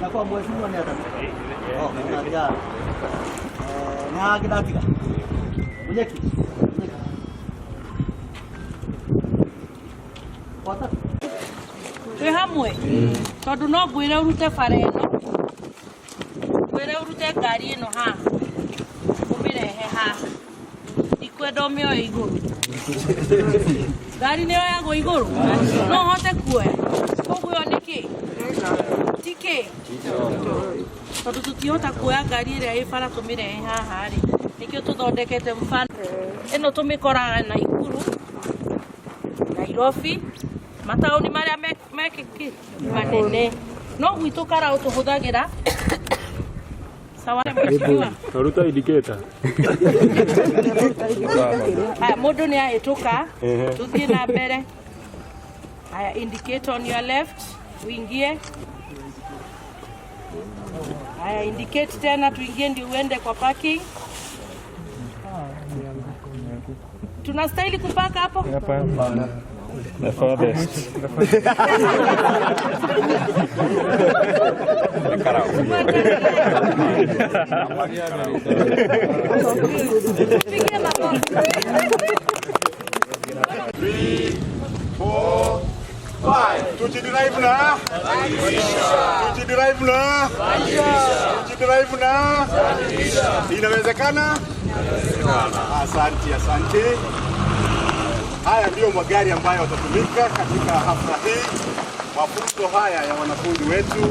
Na kwa mheshimiwa ni atatu. Oh, na jana. Eh, ni haki ndatiga. Munyeki. Munyeki. Watatu. Twĩ hamwe tondũ no ngwĩre ũrute bara ĩno, ngwĩre ũrute ngari ĩno haha, ũmĩrehe haha, ndikwenda ũmĩoe igũrũ. Ngari nĩ yoyagwo igũrũ, no ũhote kuoya. Koguo ĩyo nĩ kĩ ti kĩ, tondũ tũtihota kuoya ngari ĩrĩa ĩ bara tũmĩrehe haha rĩ, nĩkĩo tũthondekete mfano ĩno. Tũmĩkoraga Naikuru, Nairobi, mataũni marĩa mekĩki manene, no gwitũ Karau tũhũthagĩra. Sawa, mheshimiwa. Ruta indicator. Haya, mũndũ nĩ ahĩtũka, tũthiĩ na mbere. Haya, indicator on your left, uingie. Haya, indicate tena tuingie ndio uende kwa parking. Tunastahili kupaka hapo? The farthest. Pigie makofi. 4, 5. Tujidrive na tujidrive na tujidrive na inawezekana. Asante, asante. Haya ndiyo magari ambayo yatatumika katika hafla hii, mafunzo haya ya wanafunzi wetu,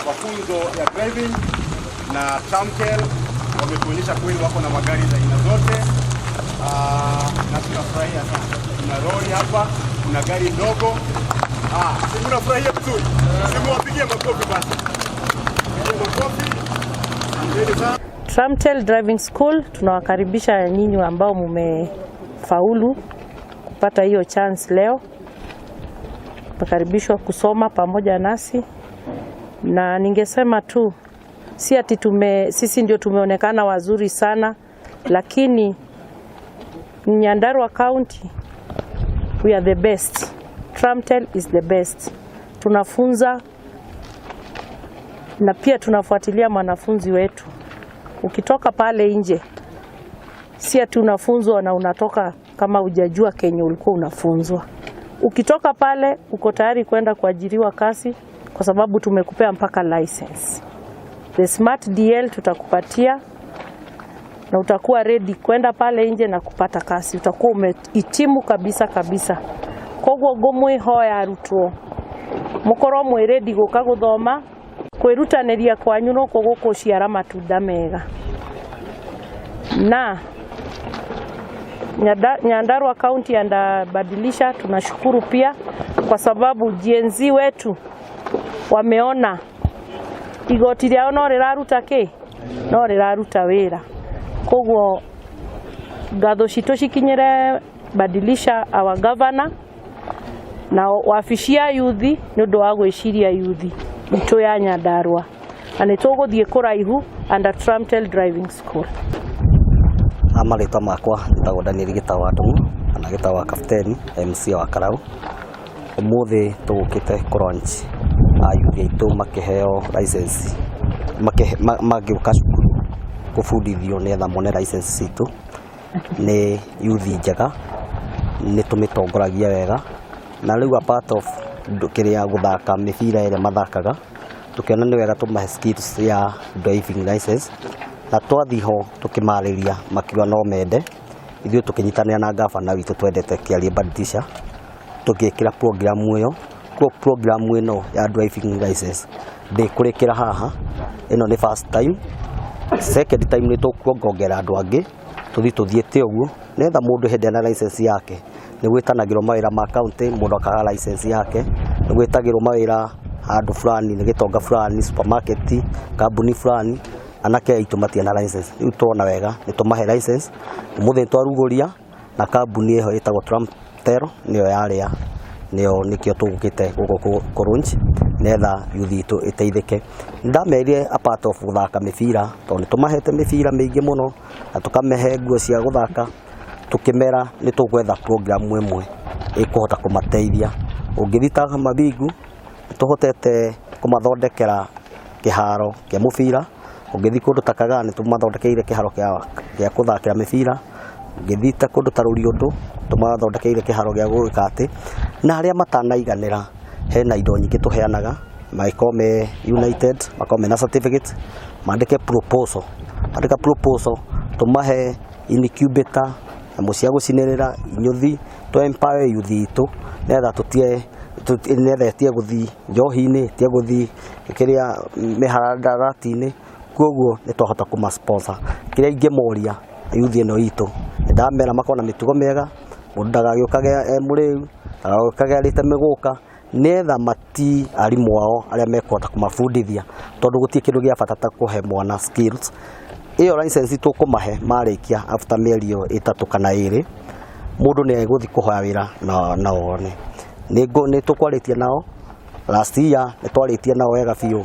mafunzo ya driving na Tramtel wametuonyesha kweli wako na magari za aina zote. Na tunafurahia sana. Kuna lori hapa, kuna gari ndogo. Si mnafurahia vizuri? Si muwapigie makofi basi. Pigie makofi. Asanteni sana. Tramtel Driving School tunawakaribisha nyinyi ambao mumefaulu kupata hiyo chance leo. Mmekaribishwa kusoma pamoja nasi, na ningesema tu si ati sisi ndio tumeonekana wazuri sana, lakini Nyandarua County, we are the best. Tramtel is the best. Tunafunza na pia tunafuatilia mwanafunzi wetu. Ukitoka pale nje, si ati unafunzwa na unatoka kama hujajua kenye ulikuwa unafunzwa. Ukitoka pale uko tayari kwenda kuajiriwa kazi, kwa sababu tumekupea mpaka license. The Smart DL tutakupatia na utakuwa ready kwenda pale nje na kupata kazi, utakuwa umehitimu kabisa kabisa. Koguo ngũmwĩhoya arutwo mũkorwo mwĩ ready gũka gũthoma, kwĩrutanĩria kwanyu nũkuo gũkũciara matunda mega. Na Nyandarua County andabadilisha, tunashukuru pia kwa sababu Gen Z wetu wameona igoti rĩao no rĩraruta kĩ, no rĩraruta wĩra. Koguo ngatho citũ cikinyĩre Badilisha, our governor, na wabici ya yuthi nĩ ũndũ wa gwĩciria yuthi itũ ya Nyandarua, na nĩ tũgũthiĩ kũraihu under Tramtel Driving School. Ha marĩtwa makwa njĩtagwo Daniel Gĩtaũ wa Ndung'u kana Gĩtaũ wa Kapteni, MC wa Karau. Ũmũthĩ tũgũkĩte kũ launch ayuthi aitũ makĩheo license, magĩũka cukuru kũbundithio nĩgetha mone license citũ. Nĩ yuthi njega, nĩ tũmĩtongoragia wega, na rĩu a part of kĩrĩa gũthaka mĩbira ĩrĩa mathakaga, tũkĩona nĩ wega tũmahe skills ya driving license. Na twathiĩ ho tũkĩmarĩria, makiuga no mende. Ithuĩ tũkĩnyitanĩra na gavana witũ twendete Kĩarie Badilisha, tũgĩkĩra program ĩyo. Kuo program ĩno ya driving license ndĩkũrĩkĩra haha, ĩno nĩ first time. Second time nĩ tũkuongerera andũ angĩ, tũthiĩ tũthiĩte ũguo nĩgetha mũndũ hĩndĩ ena license yake nĩ gwĩtanagĩrwo mawĩra ma county, mũndũ akaga license yake, nĩ gwĩtagĩrwo mawĩra handũ fulani nĩ gĩtonga fulani, supermarket, kambuni fulani, anake aitũ matirĩ na license. Rĩu tuona wega nĩ tũmahe license. Ũmũthĩ nĩ twarugũria na kambuni ĩyo ĩtagwo Tramtel nĩyo yarĩa, nĩyo nĩkĩo tũgũkĩte gũkũ kũ launch nĩgetha yuthi itũ ĩteithĩke. Nĩndamerire a part of gũthaka mĩbira, tondũ nĩ tũmahete mĩbira mĩingĩ mũno na tũkamahe nguo cia gũthaka, tũkĩmera nĩ tũgwetha program ĩmwe ĩkũhota kũmateithia. Ũngĩthiĩ ta Mabingu, nĩ tũhotete Kũmathondekera kĩharo kĩa mũbira. Ũngĩthiĩ kũndũ ta Kagaa nĩ tũmathondekeire kĩharo gĩa kũthakĩra mĩbira. Ũngĩthiĩ ta kũndũ ta Rũriũndũ tũmathondekeire kĩharo gĩa gwĩka atĩ. Na arĩa matanaiganĩra hena indo nyingĩ tũheanaga magĩkorwo me united, makorwo mena certificate, mandĩke proposal, mandĩka proposal tũmahe incubator, nyamũ cia gũcinĩrĩra, inyũthi, tũ empower youth itũ nĩgetha tũtige, nĩgetha ĩtige gũthiĩ njohi-inĩ, ĩtige gũthiĩ kĩrĩa mĩhadarati-inĩ. Koguo nĩ twahota kũma sponsor. Kĩrĩa ingĩmoria youth ĩno itũ, nĩ ndamera makorwo na mĩtugo mĩega, mũndũ ndagagĩũkage e mũrĩu, ndagagĩũkage arĩte mĩgũka, nĩgetha mati arimũ ao arĩa mekũhota kũmabundithia, tondũ gũtirĩ kĩndũ gĩa bata ta kũhe mwana skills. Ĩyo license tũkũmahe marĩkia after mĩeri ĩyo 3 kana 2, mũndũ nĩ egũthiĩ kũhoya wĩra na one. Nĩ tũkwarĩtie nao last year, nĩ twarĩtie nao wega biũ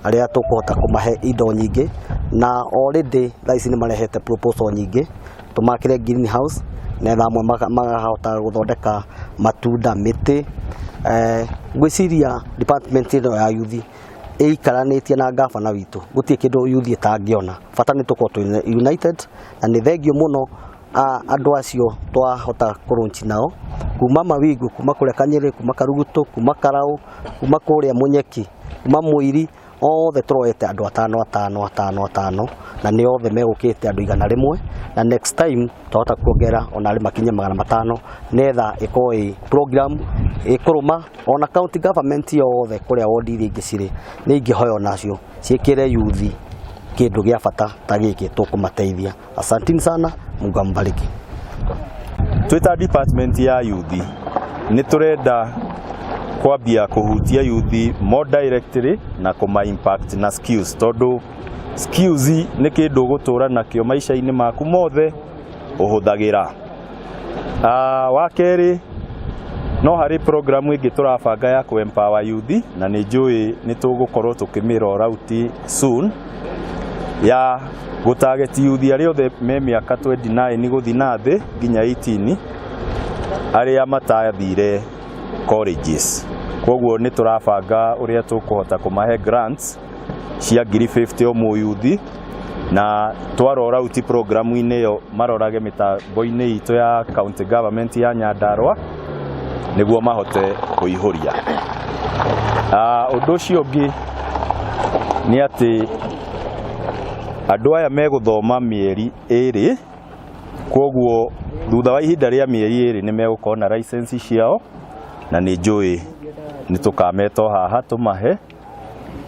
arĩa tũkũhota kũmahe indo nyingĩ, na already thaa ici nĩ marehete proposal nyingĩ tũmakĩre greenhouse nĩgetha amwe makahota gũthondeka matunda, mĩtĩ. Ngwĩciria department ĩno ya youth ĩikaranĩtie na gavana witũ, gũtirĩ kĩndũ youth ĩtangĩona, bata nĩ tũkorwo twĩ united. Na nĩ thengio mũno andũ acio twahota kũrũnchi nao kuma Mawingu, kuma kũrĩa Kanyĩrĩ, kuma Karugutu, kuma Karau, kuma kũrĩa Mũnyeki, kuma Mũiri, othe tũroete andũ atano atano atano atano, na nĩ othe megũkĩte andũ 100, na next time twahota kuongerera ona arĩ makinye 500, nĩgetha ĩkorwo ĩ program ĩkũrũma. Ona county government yothe kũrĩa ward iria ingĩ cirĩ nĩ ingĩhoya onacio ciĩkĩre youth kĩndũ gĩa bata ta gĩkĩ tũkũmateithia. Asanteni sana, Mungu ambariki. Twĩ department ya youth nĩ tũrenda kwambia kũhutia youth more directly na kũma impact na skills, tondũ skills nĩ kĩndũ ũgũtũra nakĩo maica-inĩ maku mothe ũhũthagĩra. Wa kerĩ, no harĩ program ĩngĩ tũrabanga ya kũ empower youth, na nĩ njũĩ nĩ tũgũkorwo tũkĩmĩ roll out soon, ya gũtarget youth arĩa othe me mĩaka 29 gũthiĩ na thĩ nginya 18, arĩa matathire colleges. Koguo nĩ tũrabanga ũrĩa tũkũhota kũmahe grants cia 50,000 o mũyuthi, na twa roll out programu-inĩ ĩyo marorage mĩtambo-inĩ itũ ya county government ya Nyandarua nĩguo mahote kũihũria. Ũndũ ũcio ũngĩ nĩ atĩ andũ aya megũthoma mĩeri 2, koguo thutha wa ihinda rĩa mĩeri 2 nĩ megũkorwo na license ciao, na nĩ njũĩ nĩ tũkameta o haha tũmahe,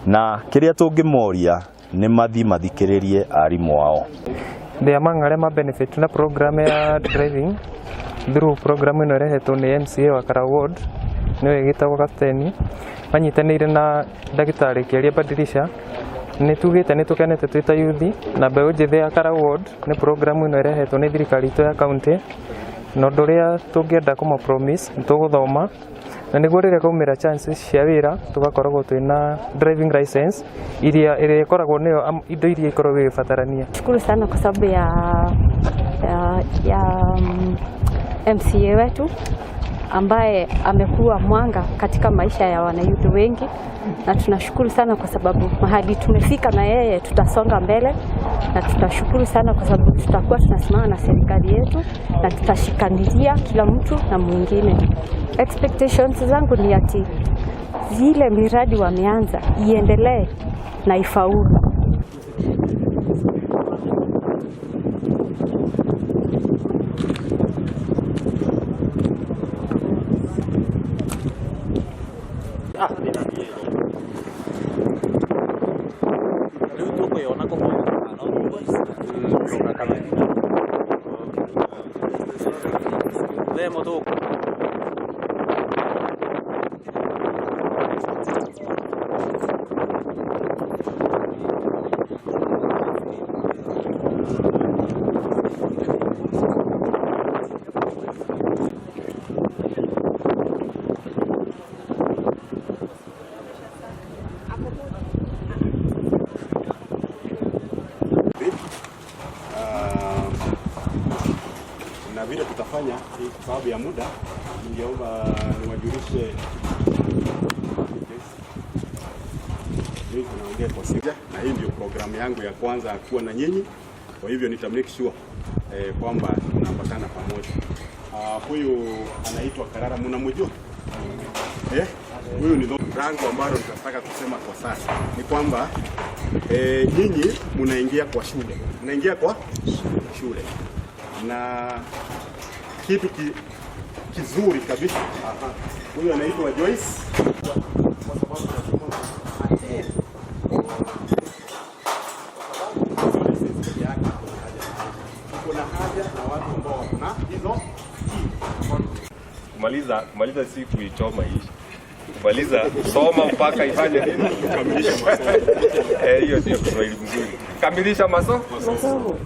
na kĩrĩa tũngĩmoria nĩ mathi mathikĩrĩrie arimũ ao. Ndĩ among arĩa ma benefit na program ya driving through program ĩno ĩrehetwo nĩ MCA wa Karau Ward, nĩwe ĩgĩtagwo Kapteni, manyitanĩire na ndagĩtarĩ Kĩaria Badilisha. Nĩ tugĩte nĩ tũkenete twĩ ta youth na mbeũ njĩthĩ ya Karau Ward nĩ program ĩno ĩrehetwo nĩ thirikari itũ ya county, na ũndũ ũrĩa tũngĩenda kũma promise nĩ tũgũthoma, na nĩguo rĩrĩa kwaumĩra chances cia wĩra tũgakoragwo twĩna driving license iria ĩrĩa ĩkoragwo nĩyo indo iria ikoragwo igĩbatarania. Shukuru sana kwa sababu ya MCA wetu ambaye amekuwa mwanga katika maisha ya wanayouth wengi, na tunashukuru sana kwa sababu mahali tumefika na yeye tutasonga mbele, na tutashukuru sana kwa sababu tutakuwa tunasimama na serikali yetu na tutashikanilia kila mtu na mwingine. Expectations zangu ni ati zile miradi wameanza iendelee na ifaulu. Na vile tutafanya kwa sababu ya muda, ningeomba niwajulishe Joyce anaongea kwa simu, na hii ndio programu yangu ya kwanza kuwa na nyinyi. Kwa hivyo nita make sure kwamba tunaambatana pamoja. Huyu anaitwa Karara, mnamjua? Huyu ni rango ambalo nitataka kusema kwa sasa ni kwamba nyinyi mnaingia kwa shule, mnaingia kwa shule na kitu kizuri kabisa. Aha. Huyu anaitwa Joyce kwa sababu lazima attend. Kwa sababu sio license peke yake, kuna haja na watu ambao wako na hizo Kumaliza si kuichoma ishi. Kumaliza soma mpaka ifanye nini? Kukamilisha masomo. Eh, hiyo ndio Kiswahili mzuri. Kamilisha masomo.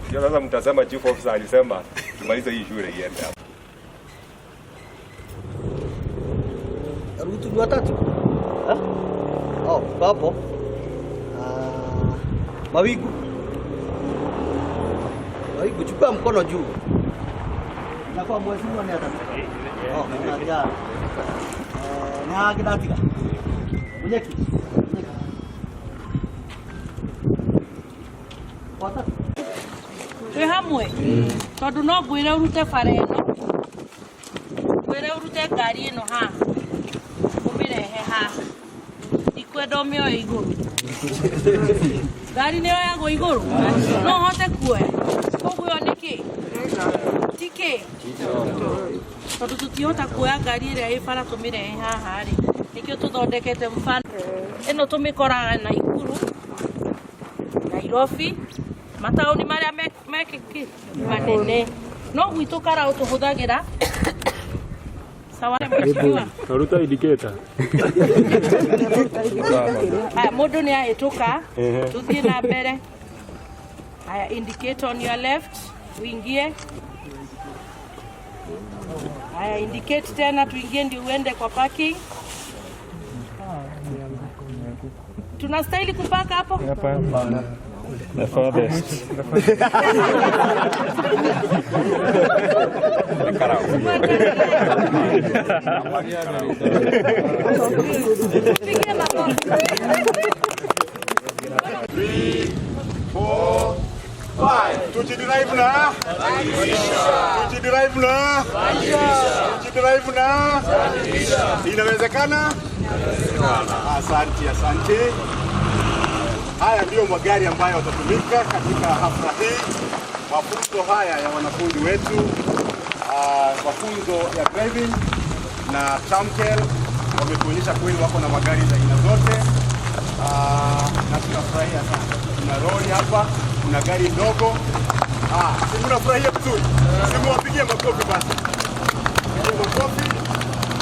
Ndio sasa mtasema chief officer alisema tumalize hii shule iende hapo. Rutu ni watatu. Eh? Oh, hapo. Ah, Mawigu. Mawigu, chukua mkono juu. Inakuwa mheshimiwa ni atatu. Oh, na nĩ hangĩ ndatiga. Munyeki. Munyeki. Watatu. Twĩ hamwe tondũ no ngwĩre ũrute bara ĩno, ngwĩre ũrute ngari ĩno haha, ũmĩrehe haha, ndikwenda ũmĩoe igũrũ. Ngari nĩ yoyagwo igũrũ, no ũhote kuoya? Koguo ĩyo nĩ kĩ ti kĩ, tondũ tũtihota kuoya ngari ĩrĩa ĩ bara tũmĩrehe haha rĩ, nĩkĩo tũthondekete mfano ĩno. Tũmĩkoraga Naikuru, Nairobi, mataũni marĩa mekĩki manene, no gwitũ Karau tũhũthagĩra sawa, mheshimiwa. Karuta indicator. Haya, mũndũ nĩ ahĩtũka, tũthiĩ na mbere. Haya, indicate on your left, uingie. Haya, indicate tena tuingie ndio uende kwa parking. Tunastahili kupaka hapo? Hapana. The farthest. Pigie makofi. 3, 4, 5. Tujidrive na tujidrive na tujidrive na inawezekana. Asante, asante. Haya ndiyo magari ambayo watatumika katika hafla hii, mafunzo haya ya wanafunzi wetu, mafunzo ya driving na Tramkel wametuonyesha kweli wako na magari za aina zote, na tunafurahia sana. Kuna lori hapa, kuna gari ndogo. Si mnafurahia vizuri? Simuwapigie makofi basi. Pigie makofi.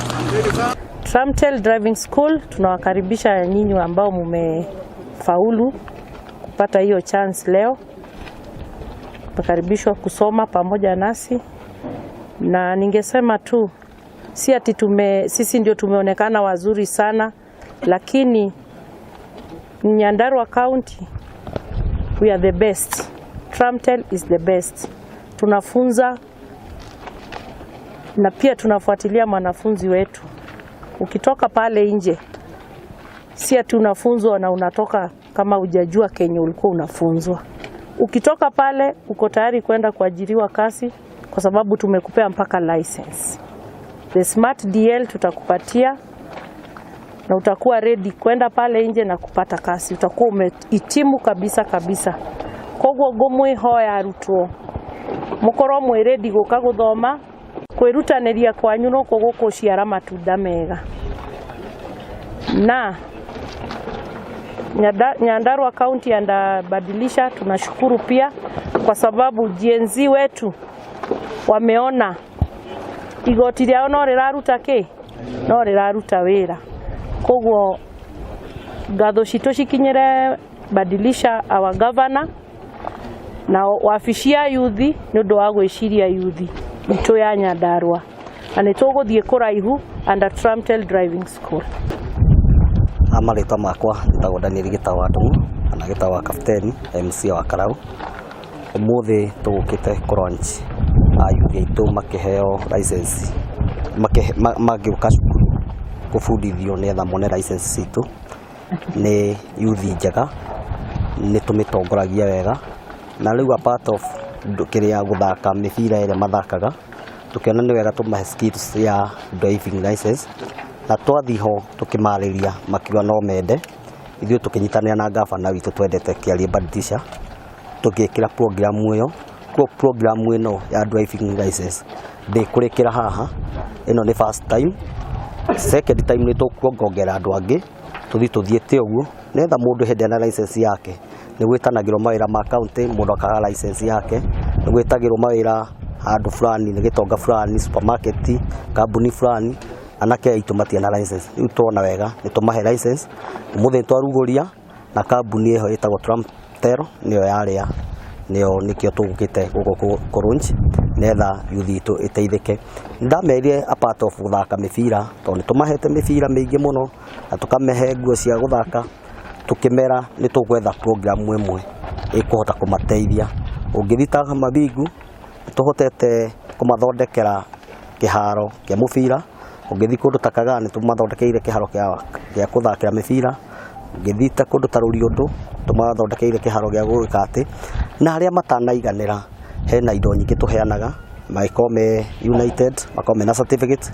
Asanteni sana. Tramtel Driving School tunawakaribisha nyinyi ambao mumefaulu kupata hiyo chance leo. Mmekaribishwa kusoma pamoja nasi, na ningesema tu si ati sisi ndio tumeonekana wazuri sana, lakini Nyandarua County we are the best. Tramtel is the best. Tunafunza na pia tunafuatilia mwanafunzi wetu. Ukitoka pale nje, si ati unafunzwa na unatoka kama hujajua kenye ulikuwa unafunzwa. Ukitoka pale uko tayari kwenda kuajiriwa kazi, kwa sababu tumekupea mpaka license. The Smart DL tutakupatia na utakuwa ready kwenda pale nje na kupata kazi, utakuwa umehitimu kabisa kabisa. Koguo ngũmwĩhoya arutwo mũkorwo mwĩ ready gũka gũthoma, kwĩrutanĩria kwanyu nĩkuo gũkũciara matunda mega. Na Nyandarua County andabadilisha, tunashukuru pia kwa sababu Gen Z wetu wameona igoti rĩao no rĩraruta kĩ, no rĩraruta wĩra. Koguo ngatho citũ cikinyĩre Badilisha, our governor, na wabici ya yuthi nĩ ũndũ wa gwĩciria yuthi itũ ya Nyandarua, na nĩ tũgũthiĩ kũraihu under Tramtel Driving School. Ha marĩtwa makwa njĩtagwo Daniel Gĩtaũ wa Ndung'u kana Gĩtaũ wa Kapteni, MC wa Karau. Ũmũthĩ tũgũkĩte kũ launch ayuthi aitũ makĩheo license, magĩũka cukuru kũbundithio nĩgetha mone license citũ. Nĩ yuthi njega, nĩ tũmĩtongoragia wega, na rĩu a part of kĩrĩa gũthaka mĩbira ĩrĩa mathakaga, tũkĩona nĩ wega tũmahe skills ya driving license. Na twathiĩ ho tũkĩmarĩria, makiuga no mende. Ithuĩ tũkĩnyitanĩra na gavana witũ twendete Kĩarie Badilisha, tũgĩkĩra program ĩyo. Kuo program ĩno ya driving license ndĩkũrĩkĩra haha. Ĩno nĩ first time, second time nĩ tũkuongerera andũ angĩ, tũthiĩ tũthiĩte ũguo, nĩgetha mũndũ hĩndĩ ena license yake nĩ gwĩtanagĩrwo mawĩra ma county, mũndũ akaga license yake, nĩ gwĩtagĩrwo mawĩra handũ fulani nĩ gĩtonga fulani, supermarket, kambuni fulani, anake aitũ matirĩ na license. Rĩu tuona wega nĩ tũmahe license. Ũmũthĩ nĩ twarugũria na kambuni ĩho ĩtagwo Tramtel, nĩyo yarĩa, nĩyo nĩkĩo tũgũkĩte gũkũ kũ launch, nĩgetha yuthi itũ ĩteithĩke. Ndamerire a part of gũthaka mĩbira, tondũ nĩ tũmahete mĩbira mĩingĩ mũno na tũkamehe nguo cia gũthaka, tũkĩmera nĩ tũgwetha program ĩmwe ĩkũhota kũmateithia. Ũngĩthiĩ ta Mabingu, nĩ tũhotete kũmathondekera kĩharo kĩa mũbira. Ũngĩthiĩ kũndũ ta Kagaa, nĩ tũmathondekeire kĩharo gĩa kũthakĩra mĩbira. Ũngĩthiĩ ta kũndũ ta Rũriũndũ, tũmathondekeire kĩharo gĩa gwĩka atĩ. Na arĩa matanaiganĩra, hena indo nyingĩ tũheanaga, mangĩkorwo me united, makorwo mena certificate,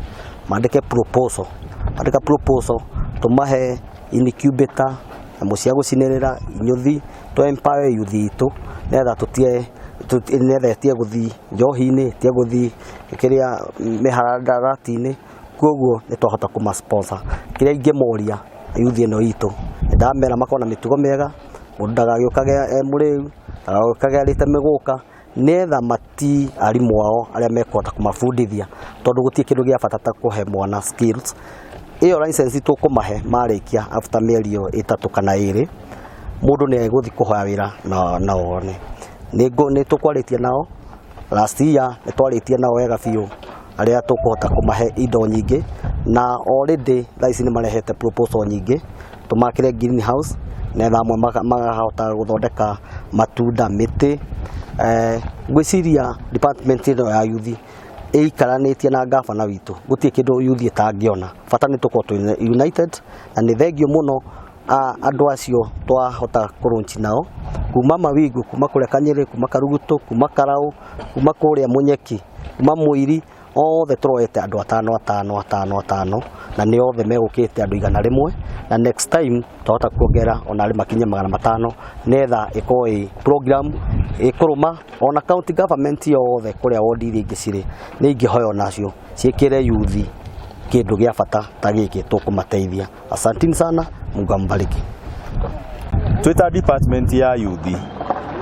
mandĩke proposal, mandĩka proposal, tũmahe incubator, nyamũ cia gũcinĩrĩra inyũthi, tũ empower youth itũ, nĩgetha tũtige, nĩgetha ĩtige gũthiĩ njohi-inĩ, ĩtige gũthiĩ kĩrĩa mĩhadarati-inĩ. Koguo nĩ twahota kũma sponsor. Kĩrĩa ingĩmoria youth ĩno itũ, nĩ ndamera makorwo na mĩtugo mĩega, mũndũ ndagagĩũkage e mũrĩu, ndagagĩũkage arĩte mĩgũka, nĩgetha mati arimũ ao arĩa mekũhota kũmabundithia, tondũ gũtirĩ kĩndũ gĩa bata ta kũhe mwana skills. Ĩyo license tũkũmahe marĩkia after mĩeri ĩyo 3 kana 2, mũndũ nĩ egũthiĩ kũhoya wĩra na one. Nĩ tũkwarĩtie nao last year, nĩ twarĩtie nao wega biũ, arĩa tũkũhota kũmahe indo nyingĩ, na already thaa ici nĩ marehete proposal nyingĩ tũmakĩre greenhouse, nĩgetha amwe makahota gũthondeka matunda, mĩtĩ. Ngwĩciria department ĩno ya youth ĩikaranĩtie na gavana witũ, gũtirĩ kĩndũ youth ĩtangĩona. Bata nĩ tũkorwo twĩ united, na nĩ thengio mũno andũ acio twahota kũ nao kuma Mawingu, kuma kũrĩa Kanyĩrĩ, kuma Karugutu, kuma Karau, kuma kũrĩa Mũnyeki, kuma Mũiri, othe tũroete andũ atano atano atano atano, na nĩ othe megũkĩte andũ 100, na next time twahota kuongerera ona arĩ makinye 500, nĩgetha ĩkorwo ĩ program ĩkũrũma. Ona county government yothe kũrĩa wodi iria ingĩ cirĩ, nĩ ingĩhoya onacio ciĩkĩre yuthi kĩndũ gĩa bata ta gĩkĩ tũkũmateithia. Asanteni sana, Mungu ambariki. Twĩ department ya yuthi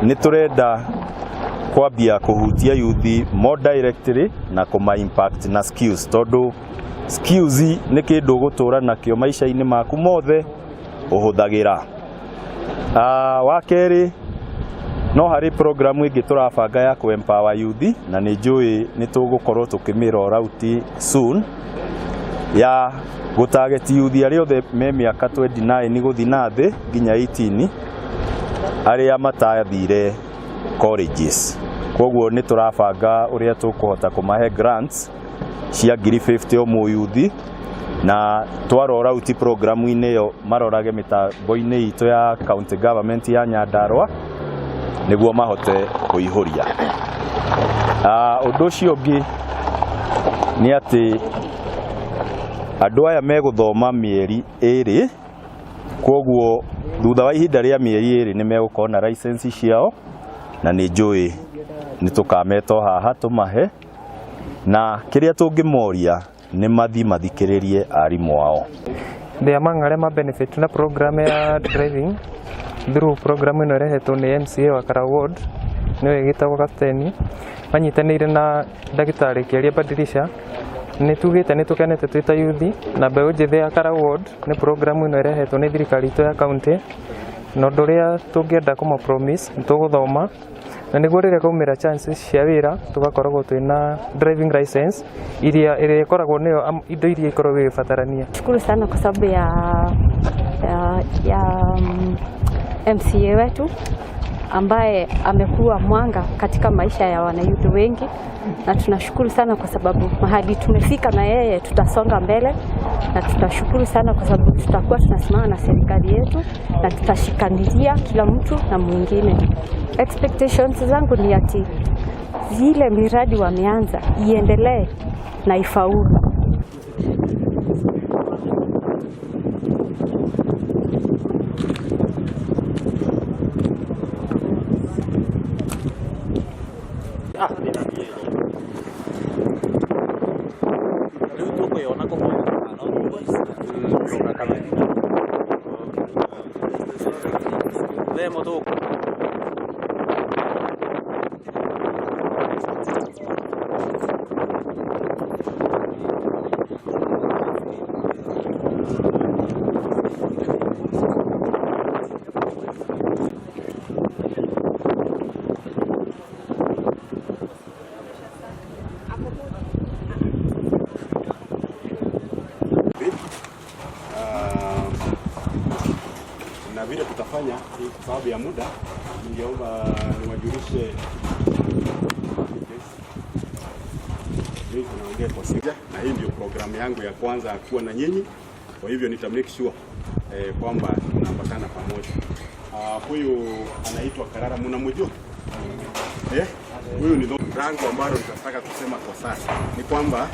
nĩ tũrenda kwambia kũhutia yuthi more directly na kũma impact na skills, tondũ skills nĩ kĩndũ ũgũtũra nakĩo maica-inĩ maku mothe ũhũthagĩra. Wa kerĩ, no harĩ program ĩngĩ tũrabanga ya kũ empower youth, na nĩ njũĩ nĩ tũgũkorwo tũkĩmĩ roll out soon, ya gũtarget youth arĩa othe me mĩaka 29 gũthiĩ na thĩ nginya 18, arĩa matathire colleges. Koguo nĩ tũrabanga ũrĩa tũkũhota kũmahe grants cia ngiri 50 o mũyuthi, na twa roll out programu-inĩ ĩyo marorage mĩtambo-inĩ itũ ya county government ya Nyandarua nĩguo mahote kũihũria. Ũndũ ũcio ũngĩ nĩ atĩ andũ aya megũthoma mĩeri 2, koguo thutha wa ihinda rĩa mĩeri 2 nĩ megũkorwo na license ciao, na nĩ njũĩ nĩ tũkameta o haha tũmahe. Na kĩrĩa tũngĩmoria nĩ mathi mathikĩrĩrie arimũ ao. Ndĩ among arĩa ma benefit na program ya driving through program ĩno ĩrehetwo nĩ MCA wa Karau Ward, nĩwe ĩgĩtagwo Kapteni, manyitanĩire na ndagĩtarĩ Kĩaria Badilisha. Nĩ tugĩte nĩ tũkenete twĩ ta yuthi na mbeũ njĩthĩ ya Karau Ward nĩ program ĩno ĩrehetwo nĩ thirikari itũ ya county. Na ũndũ ũrĩa tũngĩenda kũma promise, nĩ tũgũthoma na nĩguo rĩrĩa kwaumĩra chances cia wĩra tũgakoragwo twĩna driving license iria ĩrĩa ĩkoragwo nĩyo indo iria ikoragwo igĩbatarania. Shukuru sana kwa sababu ya MCA wetu. ambaye amekuwa mwanga katika maisha ya wanayouth wengi, na tunashukuru sana kwa sababu mahali tumefika na yeye tutasonga mbele, na tutashukuru sana kwa sababu tutakuwa tunasimama na serikali yetu na tutashikanilia kila mtu na mwingine. Expectations zangu ni ati zile miradi wameanza iendelee na ifaulu. Na vile tutafanya ni kwa sababu ya muda, ningeomba niwajulishe mimi naongea kwa simu, na hii ndio programu yangu ya kwanza kuwa na nyinyi. Kwa hivyo nita make sure kwamba tunaambatana pamoja. Huyu anaitwa Karara, mnamjua? Huyu ni rango ambalo nitataka kusema kwa sasa ni kwamba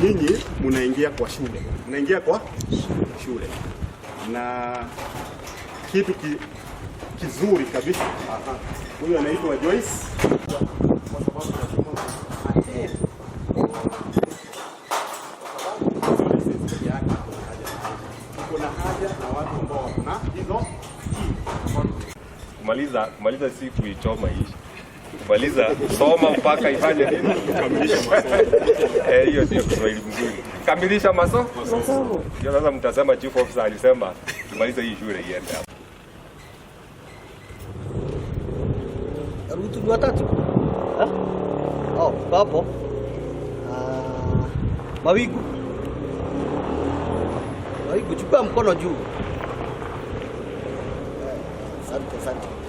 nyinyi mnaingia kwa shule, mnaingia kwa shule na kitu kizuri kabisa. Aha. Huyu anaitwa Joyce. Kwa sababu kuna haja na watu ambao wako na hizo Kumaliza si kuichoma ishi. Kumaliza soma mpaka ifanye nini? Kukamilisha masomo. Hiyo ndio Kiswahili mzuri. Kamilisha masomo. Ndio sasa mtasema chief officer alisema tumalize hii shule iende hapo. Rutu ni watatu. Eh? Oh, hapo. Mawigu. Mawigu, chukua mkono juu. Asante, asante.